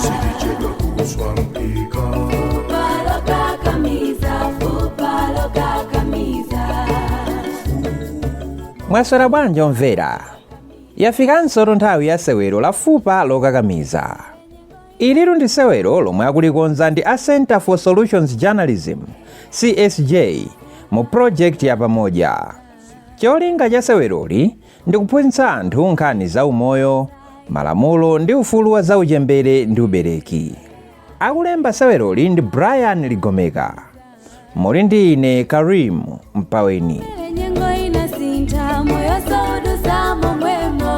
Silichedwa kuswa mpika. Mwaswera bwanji omvera? Yafikanso nthawi ya sewero la Fupa Lokakamiza. Ilitu ndi sewero lomwe akulikonza ndi a Center for Solutions Journalism, CSJ, mu project ya Pamoja. Cholinga cha seweroli ndi kuphunzitsa anthu nkhani za umoyo, malamulo ndi ufulu wa zauchembere ndi ubereki. Akulemba seweroli ndi Brian Ligomeka. Muli ndi ine Karim Mpaweni. Nyengo inasintha, moyo soudusa momwemo,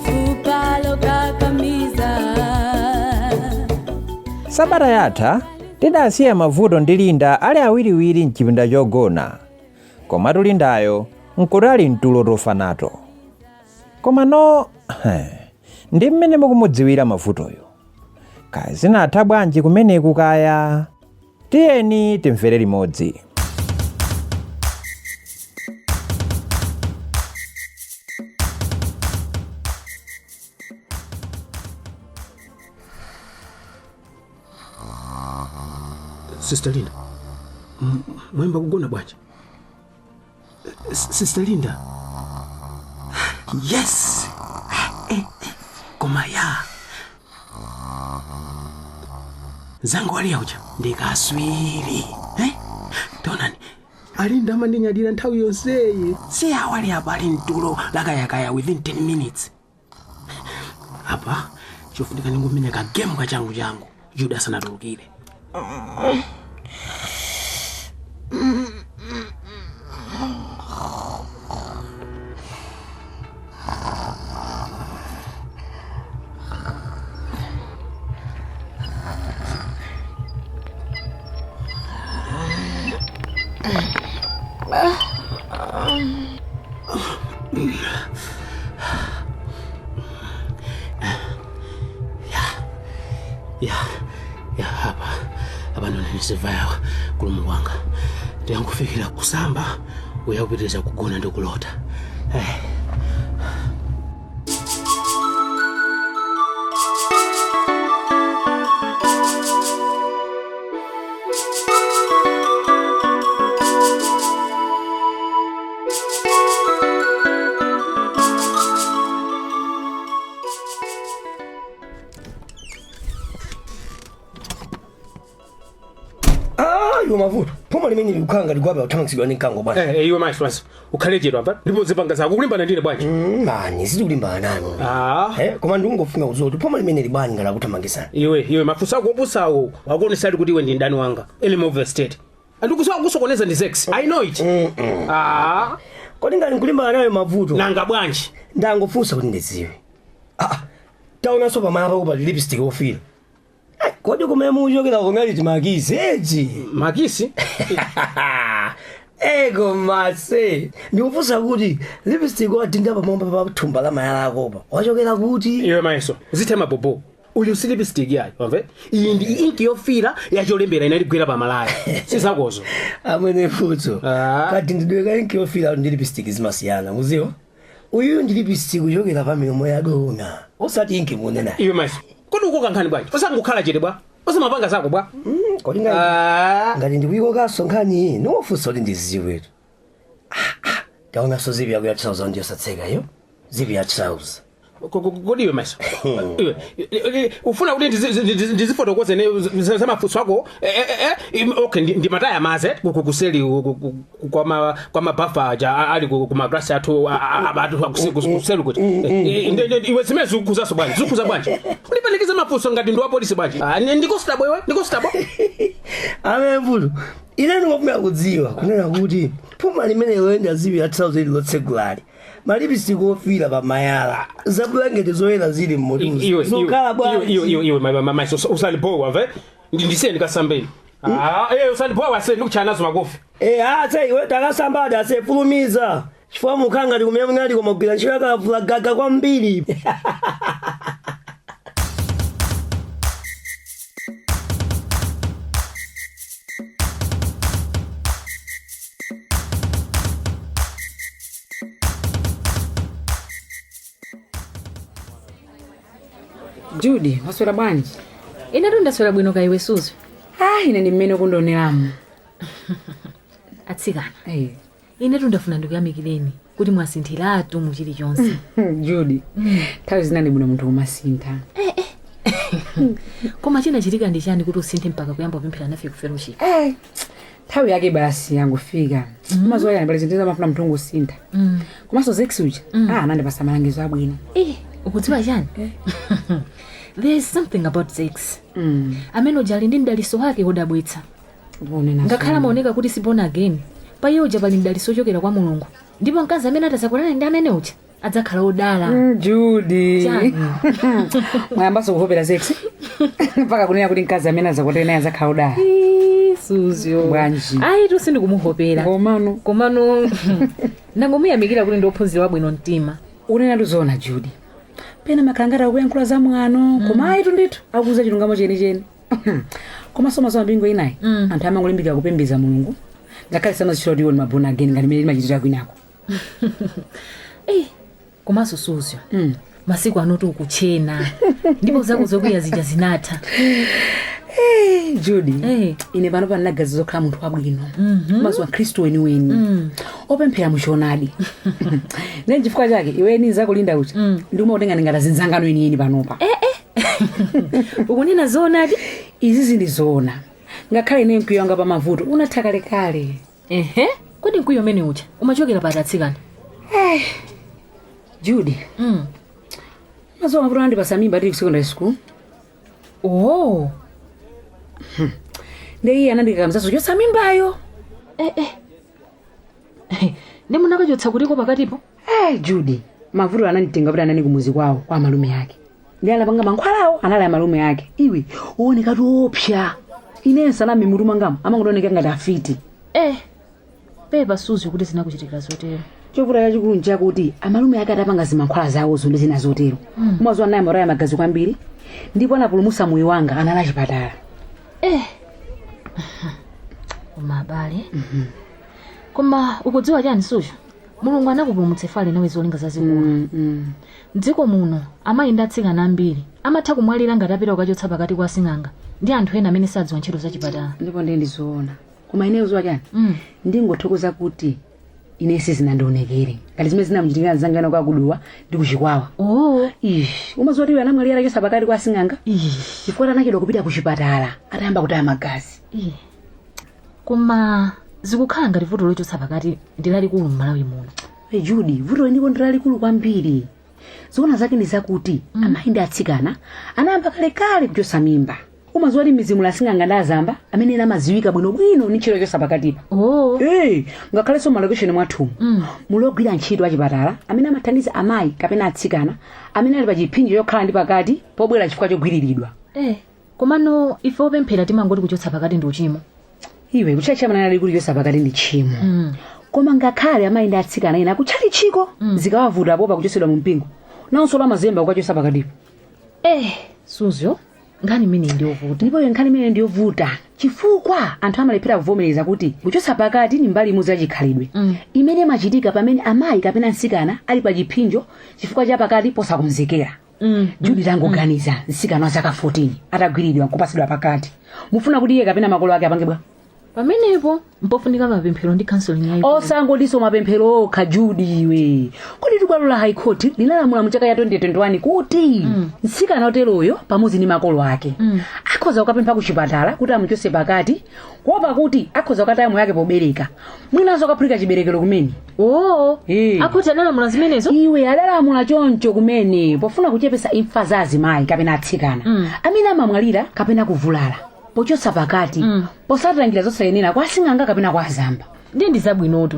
fupa lokakamiza. Sabata yatha tidasiya Mavuto ndi Linda ali awiriwiri mchipinda chogona, komatu Lindayo nkuti ali mtulo tofa nato. Komano ndi mmene mukumudziwira Mavutoyo, kazinatha bwanji kumeneku kaya? Tiyeni timvere limodzi. Sister Linda, mwayamba kugona bwanji? Sister Linda, yes. Koma ya zangu ali auja ndikaswiri, eh? Taonani, alinda amandinyadira nthawi yonseyi, si awali apa ali mtulo lakayakaya within 10 minutes. Apa chofunika ningumenya kagemu kachangu changu Juda asanatulukire. Ya, apa apa ndonendisivaya kulumu kwanga, ndiyankufikira kusamba, uyakupitiriza kugona ndi kulota, eh. Ah, iwe Mavuto, phuma limene likukhanga ligwabe kuthamangitsidwa ndi mkango bwana. Eh, iwe mayi Francis, ukhale chedwa apa ndipo zipanga zako kulimbana ndine bwanji? Mani, sitikulimbana nanu. Ah. Eh, koma ndikungofuna kudziwa kuti phuma limene libwanji ngati akuthamangisana. Iwe, mafunso ako opusawo akuonesadi kuti iwe ndi ndani wanga, enemy of the state. Andikusowa kusokoneza ndi sex, I know it. Ah. Kodi ngati nkulimbana nayo, Mavuto? Nanga bwanji? Ndangofunsa kuti ndidziwe. Ah, taonanso pamala pako pali lipstick ofira. Eh, kodi kumene mukuchokera kunali timakisi eji? Makisi? Ego mase, ndikufunsa kuti lipstick wadinda pamwamba pa thumba la mayala akopa wachokera kuti? Iwe mayiso, zithema bobo, uyu si lipstick yayo, wamve? Iyi ndi inki yofira yacholembera, inaligwera pamalaya, sizakozo. Amwene futso, Ah. kadindidwe ka inki yofira ndi lipstick zimasiyana, muziwa? Uyu ndi lipstick kuchokera pa milomo ya dona, osati inki munena. Iwe mayiso, kodi ukoka nkhani bwanji? Osangokhala chete bwa? Osamapanga zako bwa? Kodi ngati Ah. ngati ndikuyikokanso nkhani, ndingofunsa kuti ndiziwetu. Taonanso zipi yako ya trouser ndiyosatseka iyo, zipi ya trouser. Kodi iwe mayiso, iwe ufuna kuti ndizifotokoze ne za mafunso ako? Okay, ndimataya maze kuseli kwa mabafa aja ali ku magrasi athu athu kuseli kuti iwe zimene zikukuzaso bwanji? Zikukuza bwanji? Undipanikize mafunso ngati ndi wa polisi bwanji? Ah, ndikositabo iwe, ndikositabo. Amene mvuto, ine ndingofuna kudziwa kunena kuti phuma limene loyenda zipi ya trouser ili lotsegulali, malipstick ofira pa mayala, za bulangeti zoyera zili mmutuzi, Iwe zokhala iwe iwe bwanji? Iwe mayiso, usalibowa ve, ndisiye ndikasambeni. Ah, usalibowa se, ndikuchaya nazo makofi. Eh, ase iwe, takasambada ase, fulumiza, chifukwa mukhanga ndikumene munali koma kugwira ntchito yakavula gaga kwambiri. Judy, waswera bwanji? Inetu ndaswera bwino, kaya iwe Suzi? Ah, ine ndi mmene ukundioneramu. Atsikana, hey. Inetu ndafuna ndikuyamikireni kuti mwasinthiratu mu chilichonse. Judy, nthawi zina ndi bwino munthu kumasintha. Koma chinachitika ndi chani kuti usinthe mpaka kuyamba kupemphera nafe ku fellowship? Eh, nthawi yake basi yangofika. Umadziwa yani, pali zinthu zamafuna munthu ungosintha. Komanso Zex uja, ah, anandipasa malangizo abwino. Eh, ukudziwa chani, there is something about Zex. Amene uja ali ndi mdaliso wake wodabwitsa. Ukunena Ngakhale amaoneka kuti si born again, pa iye uja pali mdaliso ochokera kwa Mulungu, ndipo mkazi amene atazakwanane ndi amene uja adzakhala odala. Judy. Chani? Mwayambanso kuhopera Zex mpaka kunena kuti mkazi amene azakwatire naye azakhala odala. Suzyo. Bwanji? Ayi, tu sindikumuhopera. Komano? Komano ndangomuyamikira kuti ndi ophunzira wabwino mtima. Unena tuzoona, Judy, pena makhala ngati akuyankhula za mwano, koma ayi, tundithu akuuza chilungamo chenicheni. Komanso maso mapingo inayi, anthu amangolimbikira kupembedza Mulungu ngakhale samazitchula kuti iwo ndi ma born again ngati mmene limachitira kwinako. Eh, komanso Suzyo, masiku anotu ukuchena ndipo zako zokwiya zija zinatha. Hey, Judy. Eh. Ine pano ndinaganiza zokhala munthu wabwino, mazuwa Khristu weniweni opemphera muchoonadi. Ndiye chifukwa chake iweni zakulinda ucha ndiumakutenga ndingati zinzangano enieni panopa. Ukunena zoonadi? Izi zindizoona, ngakhale ine mkwiyo wanga pa mavuto unatha kalekale. Ehe, kodi mkwiyo umene uja umachokera pati, atsikana? Judy, mazuwa mavuto andipasa mimba tili ku secondary school. Oh. Ndiye iye anandikakamizanso kuchotsa mimbayo. Eh, eh. Ndi munakachotsa kutiko pakatipo? Eh, Judy, mavuto ananditenga kuti anani kumuzi kwawo kwa malume ake, ndi anapanga mankhwalawo anali amalume ake. Iwe uoneka tiopsa, inenso anami mutu mwangamo amangooneka ngati afiti. Eh, pepa Suzi kuti zinakuchitikira zotero. Chovuta chachikulu nchakuti amalume ake atapanga zimankhwala zawozo ndi zina zotero, umadziwa naye amataya magazi kwambiri, ndipo anapulumutsa moyo wanga anali achipatala. Eh, koma abale, koma ukudziwa chani Suzi, Mulungu anakupulumutsa fale nawe zolinga zazikulu. Mdziko muno amayi ndi atsikana ambiri amatha kumwalira ngati apita kukachotsa pakati kwa asing'anga ndi anthu ena amene sadziwa ntchito zachipatala. Ndipo ndiye ndizoona, koma ineyo zuwa chani, ndingothokoza kuti ine sizinandionekere ngati zimene zinamuchitikira mzangano kwakuduwa ndi kuchikwawa. Oh. Ish, umadziwa kuti iwe anamwalira atachotsa pakati kwa asing'anga chifukwa anachedwa kupita kuchipatala atayamba kutaya magazi. Iye. Koma zikukhala ngati vuto lochotsa pakati ndi lalikulu m'Malawi muno. Hey, Judy, vuto ndipo ndi lalikulu kwambiri. Zoona zake ndi zakuti amayi ndi atsikana anayamba kalekale kuchotsa mimba. Umadziwa kuti mizimu lasing'anga ndi azamba amene ena amadziwika bwinobwino ndi ntchito yochotsa pakatipa. Oh. Hey, ngakhalenso malokesheni mwathumu muli ogwira ntchito achipatala amene amathandiza amayi kapena atsikana amene ali pa chipsinjo chokhala ndi pakati pobwera chifukwa chogwiriridwa. Eh, komano ife opemphera timangoti kuchotsa pakati ndi uchimo. Iwe, kutchalitchi amanena kuti kuchotsa pakati ndi tchimo, koma ngakhale amayi ndi atsikana ena akutchalitchiko zikawavuta popa kuchotsedwa mu mpingo, nawonso amazemba kukachotsa pakatipo. Eh, Suzyo, nkhani imeneyi ndiyovuta. Ndipo iyo nkhani imene ndiyovuta chifukwa anthu amalephera kuvomereza kuti kuchotsa pakati ni mbali imodzi yachikhalidwe imene imachitika pamene amayi kapena mtsikana ali pa chipsinjo chifukwa cha pakati posakonzekera. Judy, tangoganiza, mtsikana wa zaka 14 atagwiridwa nkupatsidwa pakati, mufuna kuti iye kapena makolo ake apange bwa? Pamenepo mpofunika mapemphero ndi counseling yayi. Osangotinso mapemphero okha, Judy iwe. Kodi bwalo la High Court linalamula mu chaka cha 2021 kuti mtsikana oteroyo pamodzi ndi makolo ake akhoza kukapempha ku chipatala kuti amuchotse pakati kuopa kuti akhoza kukataya moyo wake pobereka, mwinanso akaphulika chiberekero kumene. Oo. Eh. Akhoti analamula zimenezo? Iwe, adalamula choncho kumene pofuna kuchepesa imfa za azimayi kapena atsikana amene amamwalira kapena kuvulala pochotsa pakati potsatira njira zosayenera kwa asing'anga kapena kwa azamba. Ndiye ndi zabwinotu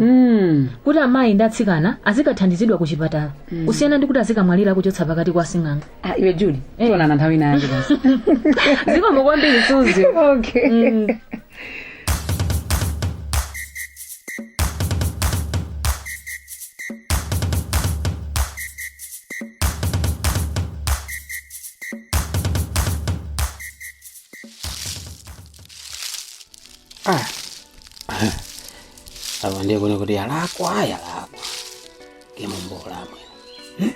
kuti amayi ndi atsikana azikathandizidwa ku chipatala kusiyana ndi kuti azikamwalira kuchotsa pakati kwa asing'anga. Ah, iwe Judy, tionana nthawi ina yake basi. Zikomo kwambiri, Suzi. Okay. Ah, apo ndiye kuone kuti yalakwa, yalakwa kemombola amwene.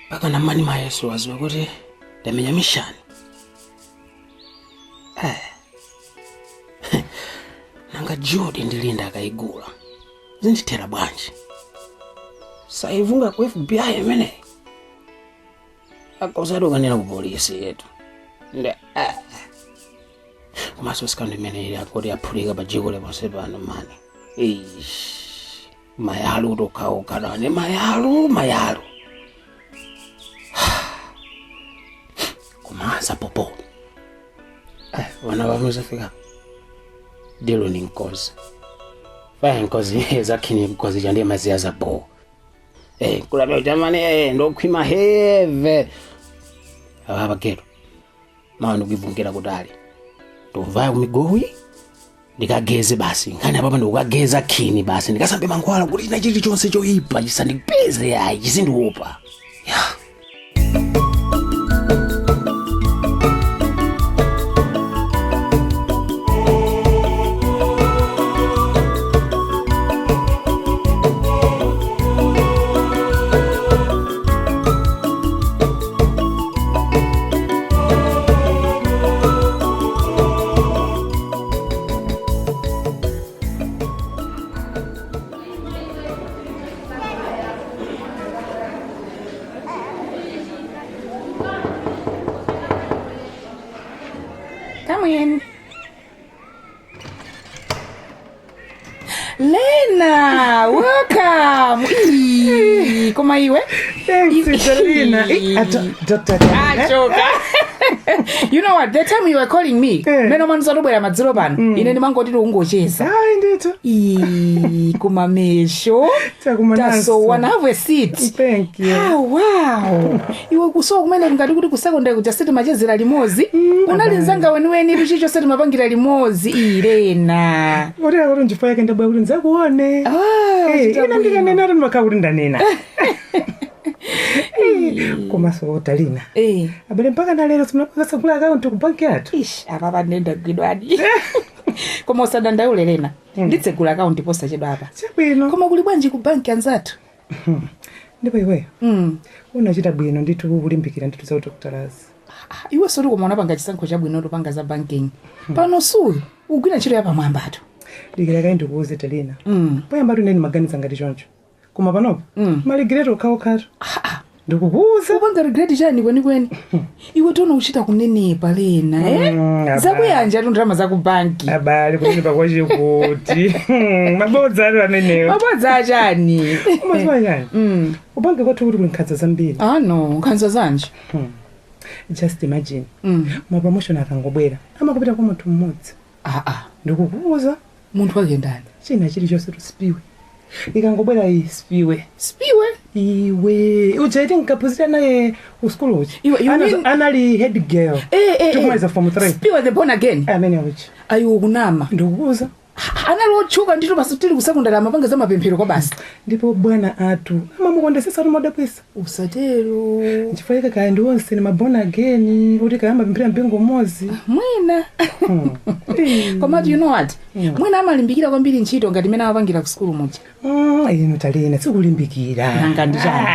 Mpaka namani mayeso aziwe kuti ndamenya mishani. Nanga Jodi ndi Linda akayigula zindithera bwanji? Saivunga ku FBI imene akausati ukanena ku polisi yetu nde komanso scandal imene ili akoti aphulika pa dziko leponse pano mani. Eish, mayalu tokhaokhalane mayalu mayalu komanza popo vana vamuzafika dilo ni nkozi faya nkozi zakhini nkozi chandiye maziya za bo kulapya chamani ndokhwima heve ava pageto mawa ndikuivungira kutali ndikuvaya kumigowi ndikageze basi nkhani apapa ndikukageza khini basi ndikasambe mankhwala kuti china chilichonse choyipa chisandipeze ayi chisindiupa ya. Come in. Lena, welcome. Ii, Koma iwe. Thanks, Selina. Dr. Achoka. You know what? The time you were calling me, meno manuzatobwera madziro pano. Ine ndimangoti ungocheza. Hayi ndithu. Ii, kumamesho. Takumananso. Tasowana, have a seat. Thank you. Ah, wow. Iwe kusowa kumene ngati kuti kusekondari kuja sitimachezera limodzi. Unali mzanga weniweni tuchicho sitimapangira limodzi. Irena. Kotera kuti nchifukwa yake ndabwera kuti ndidzakuone. Ah, Ina wachita bwino. ndikanena ati ndimakhala kuti ndanena. Komanso Talina. Abale mpaka na lero simunapakasagula akaunti ku banki yathu. Ish, apapa ndendagwidwadi. Koma usadandaule Lena. Nditsegula akaunti posachedwa apa. Chabwino. Koma kuli bwanji ku banki anzathu? Ndipo iweyo. Unachita bwino ndithu kulimbikira ndithu za udokotalazi. Iwe soti koma unapanga chisankho chabwino topanga za banking. Pano suyu ugwira ntchito yapamwambatu. Dikira kayi ndikuuze Talina. Poyamba tuneni maganiza ngati choncho. Koma panopo maligreto okhaokhatu. Ndikukuuza. Upanga regret chani kwenikweni? Iwe tono uchita kunenepa Lena, eh? Abale. Zakuyanja tu ndalama za ku banki. Abale kunenepa kwachikuti. Mabodza ali amenewo. Mabodza achani. Umaziwa chani? Ubange kwathu kuti kuli nkhanza zambiri. Ah no, nkhanza zanji. Just imagine. Ma promotion akangobwera amakupita kwa munthu mmodzi. Ah ah. Ndikukuuza. Munthu wake ndani? China chilichonse tusipiwe. Ikangobwera iyi sipiwe. Sipiwe? Iwe ujaiti nkaphunzira naye ku school uchi. Iwe, you mean- Anali head girl. Tikumaliza form 3. Sipiwe the born again. Amene uchi. Ayiwo kunama. Ndikukuuza. Anali otchuka ndithu basi tili kusekondari amapanga za mapemphero kwa basi. Ndipo bwana athu amamukondesesa tumadabwisa. Usatero. Nchifukwa chake kaya ndi onse ni mabona again kuti kaya amapemphera mpingo umodzi. Mwina. Komatu you know what? Mwina amalimbikira kwambiri ntchito ngati imene amapangira ku sukulu muja. Inu Talina sikulimbikira. Nanga ndi chani?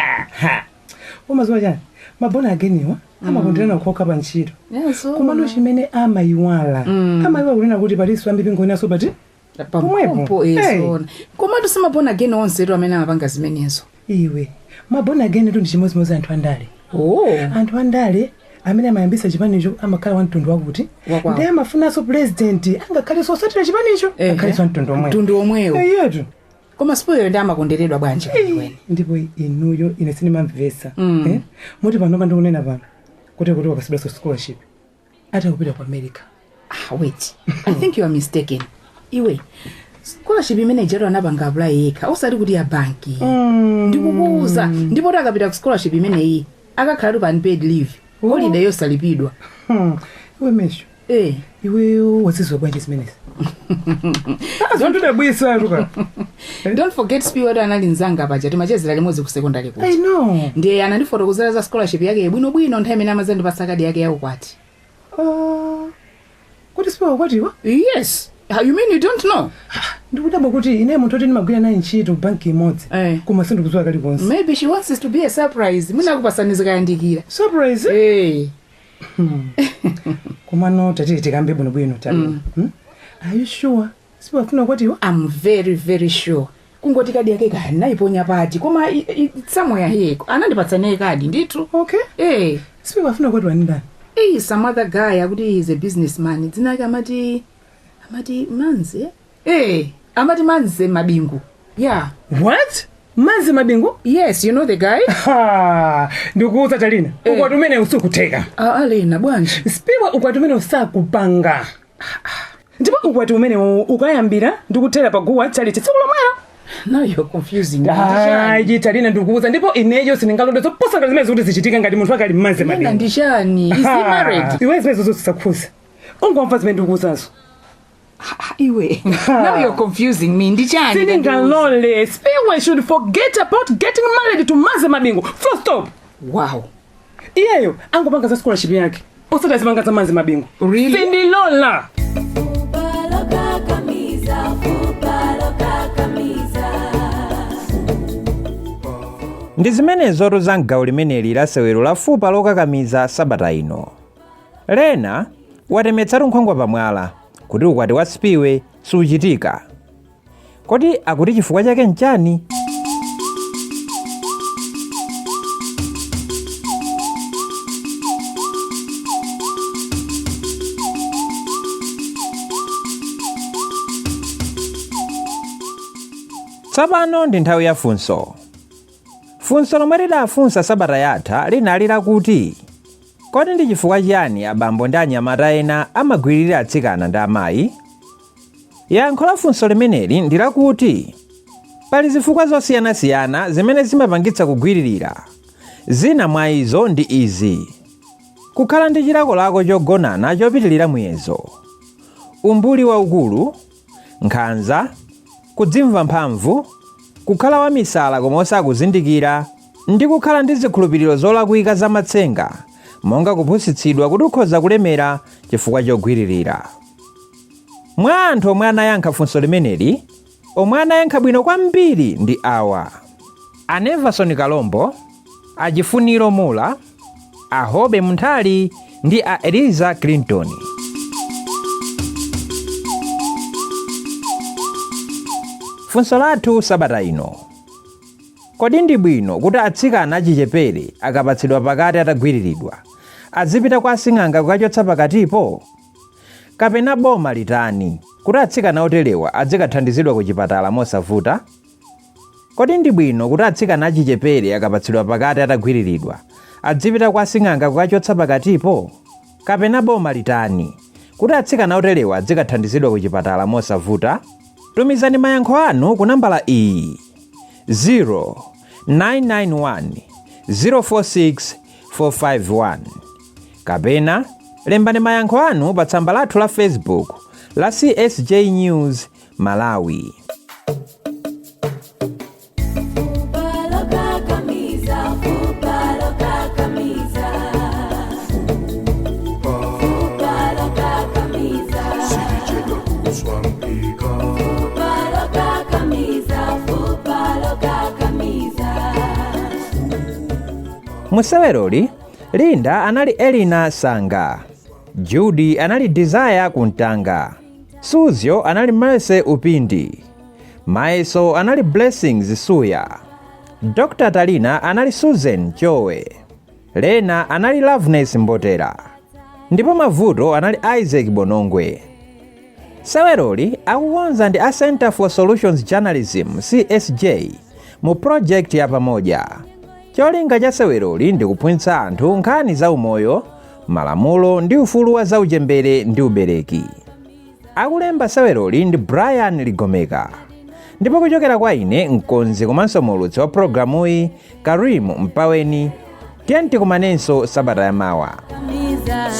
Umaziwa chani? Mabona ageniwa amakonderana kukhoka pa ntchito. Yes, oh. Komano chimene amayiwala. Amayiwala kunena kuti palinso amipingo inaso pati Pampopo Pomwepo. Hey. ezona. Komatu simabona again onse tu amene amapanga zimenezo. Iwe mabona again tu ndi chimodzimodzi anthu andale. Oh. Anthu andale amene amayambisa chipanicho amakhala wa mtundu wakuti Wakwawo. ndiye amafunanso president angakhalenso osatira chipanicho akhalenso wa mtundu omwewo. Mtundu omwewo. Iyetu. Koma sipiweyo ndi amakonderedwa bwanji kwenikweni. Ndipo inuyo ine sindimamvetsa. Moti panopa ndikunena pano kuti wakasidwanso scholarship atakupita ku America. Ah, wait. I think you are mistaken. Iwe, scholarship imene ijatu anapanga apply yekha osati kuti ya banki. Ndikukuuza ndipo akapita ku scholarship imeneyi akakhala pa unpaid leave. Holiday yosalipidwa. Iwe Mesho. Iweyo wazizwa bwanji zimenezi? Zondidabwisa tuka. Don't forget Spiwe anali mzanga paja timachezera limodzi ku secondary kuja. I know. Ndiye anandifotokozera za scholarship yake bwinobwino nthawi imene amazandipatsa kadi yake yaukwati. Kuti Spiwe wakwatiwa? Yes. You mean you don't know? Ndikudabwa kuti ine munthu oti ndimagwira naye ntchito banki imodzi, koma sindikudziwa kalikonse. Maybe she wants it to be a surprise. Mwina akupasani zikayandikira. Surprise? Eh. Komano tatiye tikambe bwinobwino, Talina. Are you sure siwafuna kukwatiwa? I'm very very sure. Kungoti kadi yake kani naiponya pati, koma it's somewhere here. Anandipatsa naye kadi ndithu. Okay. Eh. Siwafuna kukwatiwa ndi ndani? Eh, some other guy akuti he is a businessman. Dzina lake amati Manze. Eh, amati Manze Mabingu. Yeah. What? Manze Mabingu? Yes, you know the guy? Ha, ndikuuza Talina, ukwati umene usikutheka. Ah, Alena, bwanji? Spiwe, ukwati umene usakupanga, ndipo ukwati umene ukayambira ndikuthera paguwa chalichi tsiku lomwelo. Now you're confusing me. Ayi, Talina, ndikuuza, ndipo ineyo sindingalole zopusa zimene zikuti zichitika ngati munthu akali Manze Lena, Mabingu. Ndishani? Is he married? Iwe, zimene zosakhuza, ungomva zimene ndikuuzazo. Iwe, now you're confusing me. Ndichani? Sindingalole. Spiwe should forget about getting married to Manze Mabingu, full stop. Wow. Iyeyo angopanga za scholarship yake, osati azipanga za Manze Mabingu. Really? Sindilola. Fupa lokakamiza, fupa lokakamiza. Ndi zimenezotu za mgawo limeneli la sewero la Fupa Lokakamiza sabata ino. Lena watemetsatu nkhwangwa pamwala kuti ukwati wa Spiwe suchitika. Kodi akuti chifukwa chake nchani? Tsopano ndi nthawi ya funso. Funso lomwe lidafunsa sabata yatha linali lakuti, kodi ndi chifukwa chiyani abambo ndi anyamata ena amagwirira atsikana ndi amayi? Yankho la funso limeneli ndi lakuti pali zifukwa zosiyanasiyana zimene zimapangitsa kugwiririra. Zina mwa izo ndi izi: kukhala ndi chilakolako chogonana chopitilira muyezo, umbuli waukulu, nkhanza, kudzimva mphamvu, kukhala wamisala koma osakuzindikira, ndi kukhala ndi zikhulupiriro zolakwika zamatsenga, monga kuphunzitsidwa kuti ukhoza kulemera chifukwa chogwiririra. Mwa anthu omwe anayankha funso limeneli, omwe anayankha bwino kwambiri ndi awa: a Neverson Kalombo, a Chifuniro Mula, a Hobe Munthali ndi a Eliza Clinton. Funso lathu sabata ino: kodi ndi bwino kuti atsikana achichepere akapatsidwa pakati atagwiriridwa azipita kwa asing'anga kukachotsa pakatipo, kapena boma litani kuti atsikana oterewa azikathandizidwa ku chipatala mosavuta? Kodi ndi bwino kuti atsikana achichepere akapatsidwa pakati atagwiriridwa azipita kwa asing'anga kukachotsa pakatipo, kapena boma litani kuti atsikana oterewa azikathandizidwa ku chipatala mosavuta? Tumizani mayankho anu ku nambala iyi: 0991 046 451, kapena lembani mayankho anu pa tsamba lathu la Facebook la CSJ News Malawi. Fupa lokakamiza, fupa lokakamiza. Fupa lokakamiza. Silichedwa kuswa mpika. Fupa lokakamiza, fupa lokakamiza. Museweroli, Linda anali Elina Sanga, Judy anali Desire Kuntanga, Suzyo anali Mercy Upindi, Maeso anali Blessings Suya, Dr Talina anali Susan Chowe, Lena anali Loveness Mbotera, ndipo Mavuto anali Isaac Bonongwe. Seweroli akukonza ndi a Center for Solutions Journalism, CSJ, mu project ya Pamoja. Cholinga cha seweroli ndi kuphunzitsa anthu nkhani za umoyo, malamulo ndi ufulu wa zauchembere ndi ubereki. Akulemba seweroli ndi Brian Ligomeka, ndipo kuchokera kwa ine, mkonzi komanso muulutsi wa programuyi, Karim Mpaweni, tiye tikumanenso sabata yamawa. Miza.